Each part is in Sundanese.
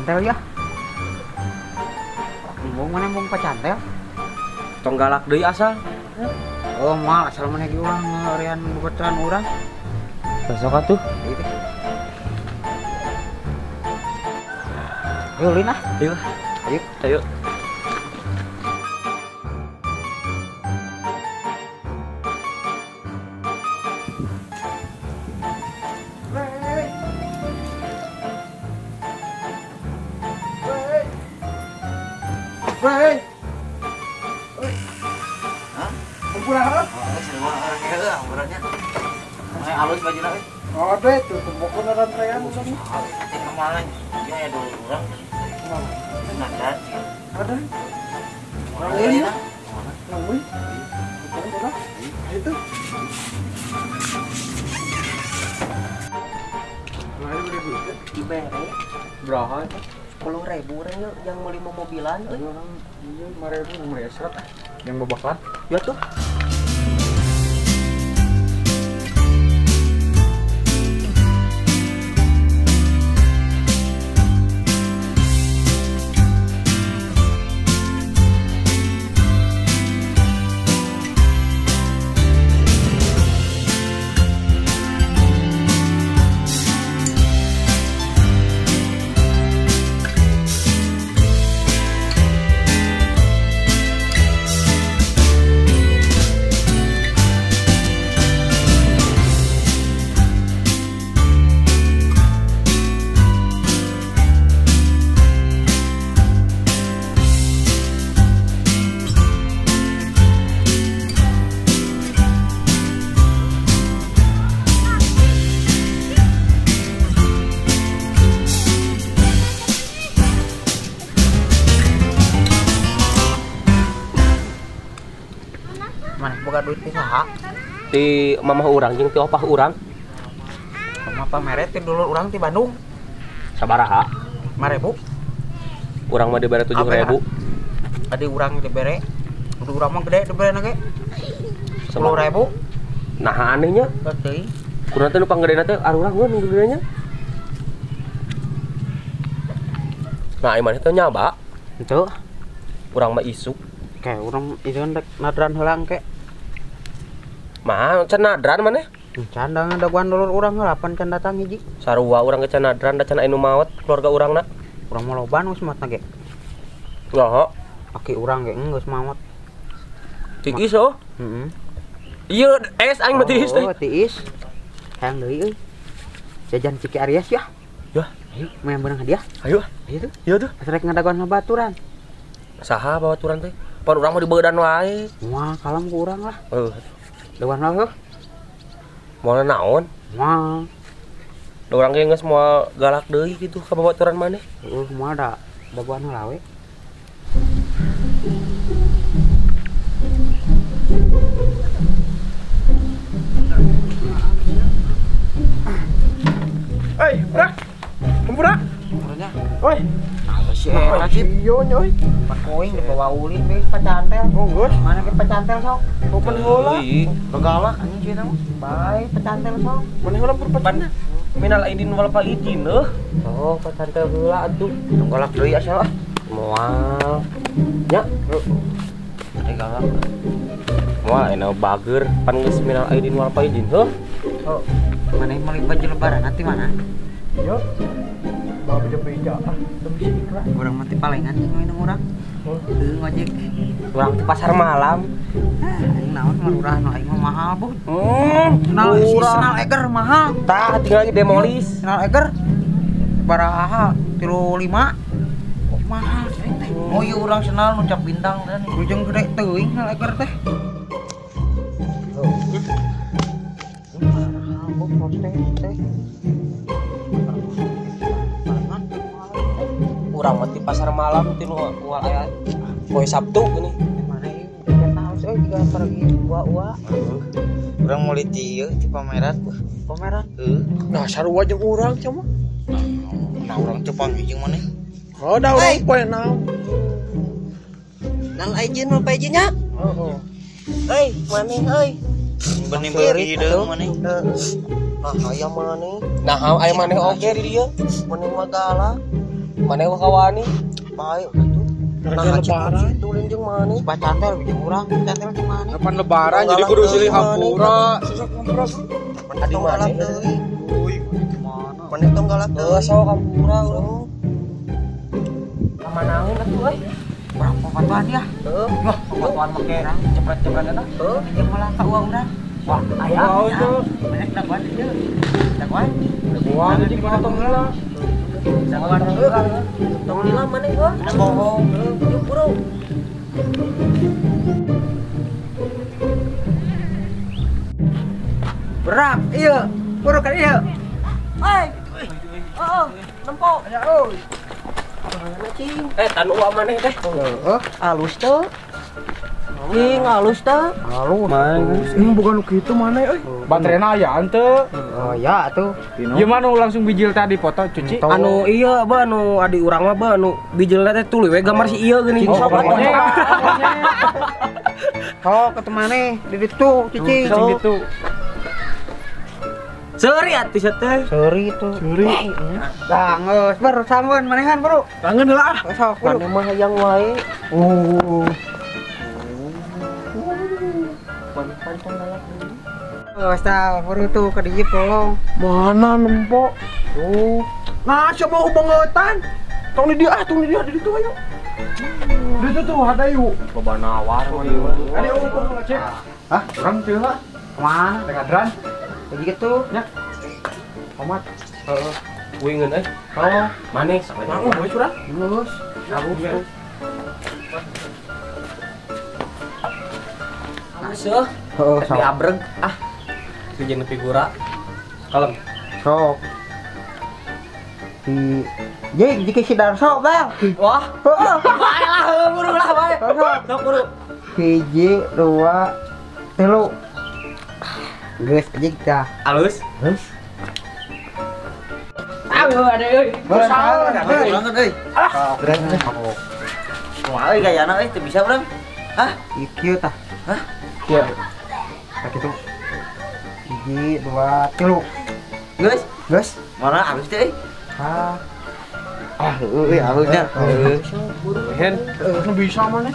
Pacantel ya. Embung mana embung pacantel? Tong galak deui asal. Oh, moal asal maneh ge urang ngarian babaturan urang. Besok atuh. Ieu teh. Ayo ulin ah. Ayo. Ayo. Ayo. Hei. Hah? Kumpul ah. Oh, semua orang heula amburannya. Mana halus bajuna euy. Oh, deh tuh tembokna rantaian urang. Teh kemana? Ya ya dulu urang. Nadran sih. Ada. Orang ini. Nangui. Bukan. Itu. Dibere. Berapa itu? 10.000 orang yang beli mobilan euy. Iya, 5.000 nomor esrat yang babaklan. Ya tuh. Mana boga duit ti saha? Ti mamah urang jeung ti opah urang. Mamah pamere ti dulur urang ti Bandung. Sabaraha? 5.000. Urang mah dibere 7.000. Tadi urang dibere. Udah urang mah gede dibere na ge. 10.000. Nah anehnya. Teuing. Kurang teh nu panggedena teh arurang nu gedena nya. Nah, ieu maneh teh nyaba. Henteu. Urang mah isuk. Kayak urang ieu rek nadran heula engke. Mah can nadran maneh? Can da ngadaguan dulur urang heula pan can datang hiji. Sarua urang ge can nadran da can aya nu maot keluarga urangna. Urang mah loba nu geus maot ge. Loho. Aki urang ge geus maot. Tiis oh. Heeh. Ieu es aing mah tiis teh. Oh, tiis. Hayang deui euy. Jajan Ciki Aries ya. Ya. Ayo, main beunang hadiah. Ayo. Ayo tuh. Ieu tuh. Asa rek ngadaguan babaturan. Saha babaturan teh? Pan urang mah dibeudan wae. Moal kalem ku urang lah. Heuh. Daguan lah heuh. Moal naon? Moal. Da urang ge geus moal galak deui kitu ka babaturan maneh. Heuh, moal da daguan heula we. Hei, budak. Budak. Urangnya. Oi. Si eta sih. Iya nya euy. Pakoing dibawa ulin geus pacantel. Oh, geus. Mana ke pacantel sok? Open heula. Udah galak anjing sih eta mah. Bae pacantel sok. Mana heula pur pacantel. Minal aidin wal faizin heuh. Oh, pacantel heula atuh. Tong galak deui asal ah. Moal. Nya. Teh galak. Moal ena bager pan geus minal aidin wal faizin heuh. Oh, mana meuli baju lebaran nanti mana? Yo. Bawa beja-beja ah, demi si ikhlas. Urang mah ti palengan jeung minum urang. Heuh ngojek. Urang ti pasar malam. Aing naon mah urang nu aing mah mahal bu. Senal senal eger mahal. Tah tinggal lagi demolis. Senal eger baraha 35. Mahal aing teh. Oh iya urang senal nu cap bintang teh. Ujung gede teuing senal eger teh. Mahal bu proses teh. Urang mah ti pasar malam ti nu moal aya poe Sabtu geuning. Mana ieu jajan halus euy jiga pergi ua-ua. Urang meuli ti ieu ti pameran. Pameran? Heuh. Nah, sarua jeung urang sia mah. Nah, urang teu panggih jeung maneh. Oh, da urang poe naon. Nal aijin mah paijinnya. Heeh. Euy, maneh euy. Benih beuki hideung maneh. Nah, aya maneh. Nah, aya maneh oge di dieu. Maneh mah galak. Maneh mah kawani. Bae atuh. Gara-gara lebaran. Tulin jeung maneh. Bacantel jeung urang, cantel jeung maneh. Kapan lebaran jadi kudu silih hampura. Susah hampura. Adi maneh deui. Euy, mana? Maneh tong galak deui. Sok hampura urang. Kamanaeun atuh euy. Urang papatuan ya. Heeh. Wah, papatuan make cepret-cepret eta. Heuh, jeung malah ka uang urang. Wah, aya. Banyak dagoan ieu. Dagoan. Dagoan jeung mana tong heula. Dagoan heula. Tong lila maneh gua. Bohong. Yuk bro. Berak ieu. Buru kan ieu. Oi. Heeh, nempo. Aya euy. Tanu uang maneh teh. Heeh, alus teu. Cing, alus teu. Alus. Ini bukan nu kitu maneh euy. Baterena ayaan teu. Oh ya atuh. Ieu mah nu langsung bijil tadi foto cuci. Anu iya ba anu adi urang mah ba anu bijilna teh tuluy we gambar si ieu geuning. Cing sok sok ke maneh di ditu cicing. Cicing ditu. Seuri atuh sia teh. Seuri tuh. Seuri. Tah geus ber sameun manehan bro. Kangen heula ah. Sok bro. Maneh mah hayang wae. Maneh pantang galak deui. Geus tah buru tuh ka dieu tolong. Mana nempo? Tuh. Nah, sia mau bangetan. Tong di dieu ah, tong di dieu di ditu ayo. Di ditu tuh ada yuk. Loba nawar mah ieu. Ada eueuh ngecek. Hah? Urang teu lah. Kumaha? Tengadran. Kayak gitu. Nya. Omat. Heeh. Uingeun euy. Oh, maneh sampe. Mau boy curah. Geus. Aku. Alus euh. Heeh, Tapi abreg ah. Itu figura. Kalem. Sok. Di Jing, jika si Darso, Bang. Wah. Heeh. Bae lah, buru lah bae. Sok buru. 1, 2, 3. Geus anjing tah. Alus. Geus. Aduh, ada euy. Banget euy. Ah, keren. Kumaha euy gayana euy teu bisa urang. Hah? Ieu tah. Hah? Kieu. Tah kitu. 1, 2, 3. Geus. Geus. Mana alus teh euy? Ah. Ah, euy alusnya. Heeh. Hen, Nu bisa maneh.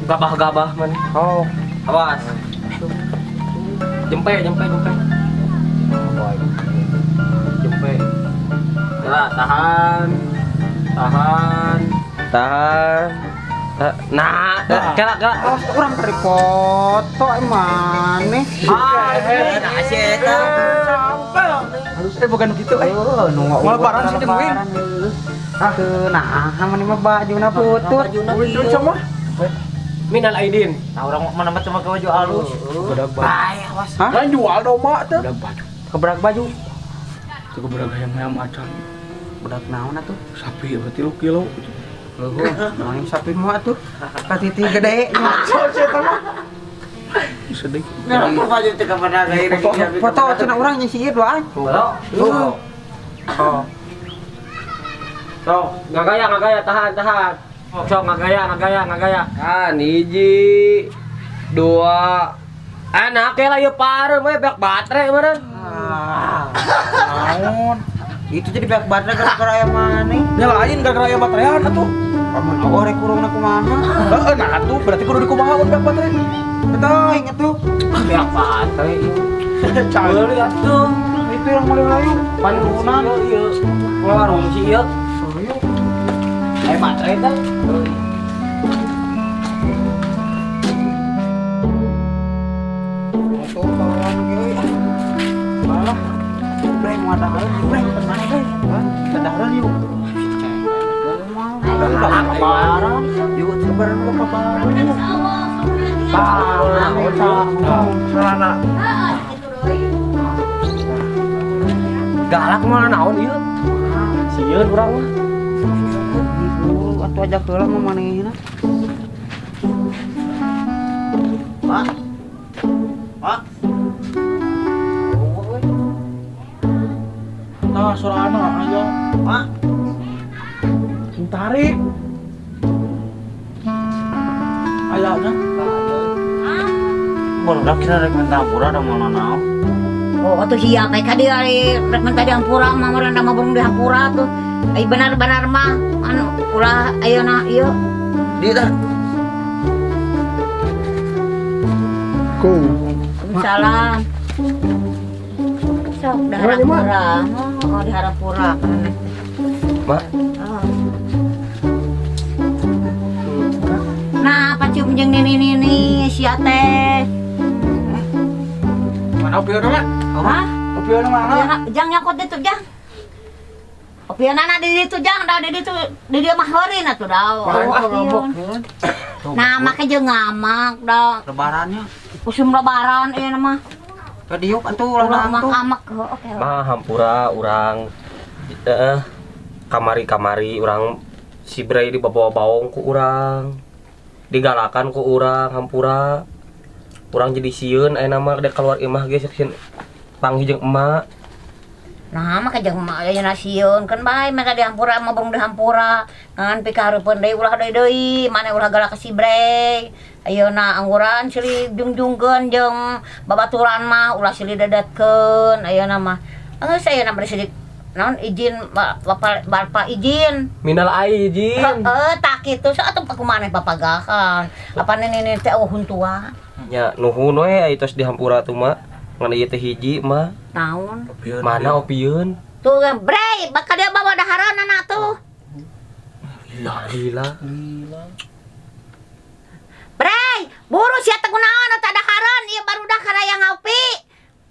Gabah-gabah maneh. Oh. Awas. Jempe, jempe, jempe. Jempe. Nah, tahan. Tahan. Tahan. Nah, kelak, kelak. Oh, urang beri foto maneh. Ah, nah si eta. Halus eh bukan gitu eh. Heuh, nu Mau lebaran sih jeung uing. Ah, teu nah, maneh mah bajuna putut. Lucu sama. Minal aidin. Nah, urang mana mah cuma ke baju halus. Bedak baju. Bae, awas. Hah? Lain jual domba teh. Bedak baju. Keberak baju. Itu keberak hayam-hayam acan. Bedak naon atuh? Sapi berarti 3 kilo. Leuh, naon sapi mah atuh? Katiti gede. Sedih. Nah, aku baju teh kepada gaya Foto cenah urang nya si ieu doang. Tuh. Oh. Sok, ngagaya, tahan, tahan. Sok, ngagaya, ngagaya. Kan, 1, 2. Anak lah ieu pareum we beak baterai meureun. Ah. Naon? Itu jadi beak baterai gara-gara aya maneh. Nyalain gara-gara aya bateraian atuh. Oh, rek kurungna kumaha? Heeh, nah atuh berarti kudu dikumaha mun beak baterai. Betul, inget tuh. Beak baterai ieu. Cai. Beuli atuh. Itu yang mulai layu. Panurunan ieu. Warung si ieu. Ayo. Aya baterai teh. Tuh, bawaan euy. Malah. Bre, mau ada bre, tenang bre. Hah? Dadaran yuk. Kabaran, yuk lebaran gua kabaran yuk. Sarana. Galak mah naon ieu? Sieun urang mah. Atuh ajak heula mah manehna. Pak. Pak. Tah sorana ayo. Pak. Tarik. Ayahnya. Barudak kita rek minta hampura da moal nanaon. Oh, atuh sia kayak ka dieu ari rek minta dihampura mah meureun da mah burung dihampura tuh. Ai benar-benar mah anu ulah ayeuna ieu. Di dah. Ku. Salam. Sok diharapura. Oh, diharapura kana. Mak. Nah, pacium jeung nini-nini sia teh. Mana opieuna mah? Hah? Opieuna mana? Jang nyakot ditu jang. Opieuna na di ditu jang, da di ditu di dieu mah heurin atuh da. Nah, make jeung ngamak da. Lebarannya. Usum lebaran ieu mah. Kadiuk atuh ulah amak oke. Mah hampura urang heeh kamari-kamari urang si Bray dibawa-bawa ku urang. Digalakan ku urang hampura. Urang jadi sieun ayeuna mah dek keluar imah ge sieun panggih jeung emak. Nah, maka jeung emak ayeuna sieun kan bae mereka dihampura mah bung dihampura. Ngan pikahareupeun deui ulah deui deui, maneh ulah galak ka si Bray. Ayeuna angguran silih jungjungkeun jeung babaturan mah ulah silih dedetkeun ayeuna mah. Geus ayeuna bari silih naon izin bapak izin. Minal aizin. Heeh, tak kitu atuh kumaha maneh papagahan. Apa nini teh eueuh huntua. Nya nuhun we aya tos dihampura tuh mah. Ngan ieu teh hiji mah. Naon? Mana opieun? Tuh Bray, bakal dia bawa dahareunana tuh. Lila lila. Bray, buru sia teh kunaon eta dahareun ieu barudak karaya ngopi.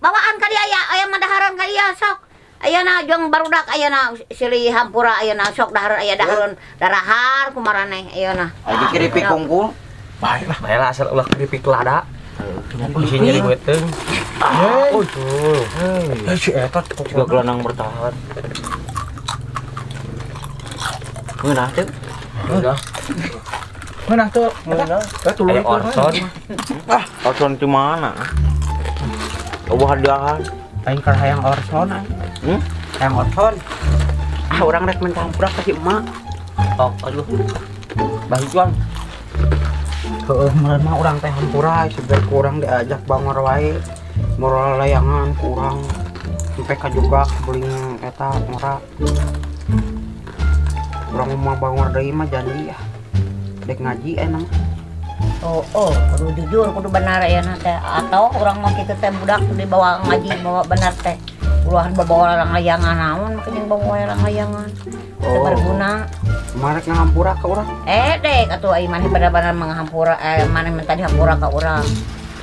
Bawaan ka dia aya aya mah dahareun ka dia sok. Ayeuna jeung barudak ayeuna silih hampura ayeuna sok dahareun aya dahareun darahar kumaraneh ayeuna. Aya keripik kungkul. Bae lah, bae lah asal ulah keripik lada. Bisi nyeri beuteung. Oh, tuh. Si eta juga gelandang bertahan. Ngeunah teu? Ngeunah. Ngeunah teu? Ngeunah. Tuluy Orson. Ah, Orson di mana? Eueuh hadiahan. Aing keur hayang Orson. Hmm? Hayang Orson. Ah, urang rek minta hampura ka si emak. Oh, aduh. Bantuan. Heeh, meureun mah urang teh hampura siga kurang diajak bangor wae. Moral layangan kurang sampai ka juga beuling eta ngora. Urang mah bangor deui mah janji ah. Dek ngaji ayeuna mah. Oh, oh, kudu jujur, kudu benar ayeuna teh. Atau urang mah kitu teh budak dibawa ngaji bawa benar teh. Ulah bawa layangan naon make jeung bawa layangan. Teu berguna. Marek ngahampura ka urang. Eh dek atuh ai maneh bener-bener menghampura maneh minta dihampura ka urang.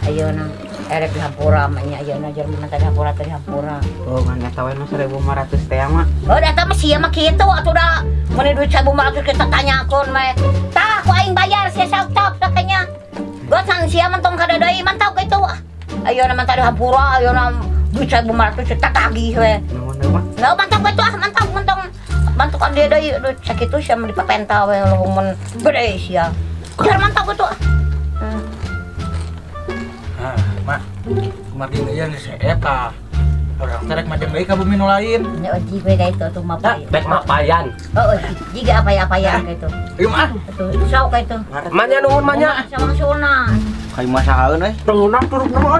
Ayeuna erek dihampura mah nya ayeuna jelema minta dihampura teh dihampura. Oh, ngan eta we nu 1500 teh mah. Oh, da eta mah sia mah kitu atuh da. Mun duit 1500 kita tanyakeun we. Tah ku aing bayar sia sok-sok sakanya. Gosan sia mah tong kada deui mantau kitu ah. Ayeuna minta dihampura ayeuna duit 1500 kita tagih we. Nuhun deui mah. Nah, mantap kitu ah, mantap mantap. Bantu kan dia deui duit sakitu sia mah dipapenta we leuweung mun gede sia. Jar mantap kitu ah. Hah, mak. Kemarin ieu geus eta. Urang teh rek majeng deui ka bumi nu lain. Nya oji we ka itu atuh mah. Rek mapayan. Heeh, jiga apa-apayan ka itu. Ieu mah. Atuh sok ka itu. Manya nuhun manya. Sama suna. Kayu masahaeun we. Tengeunah turupna mah.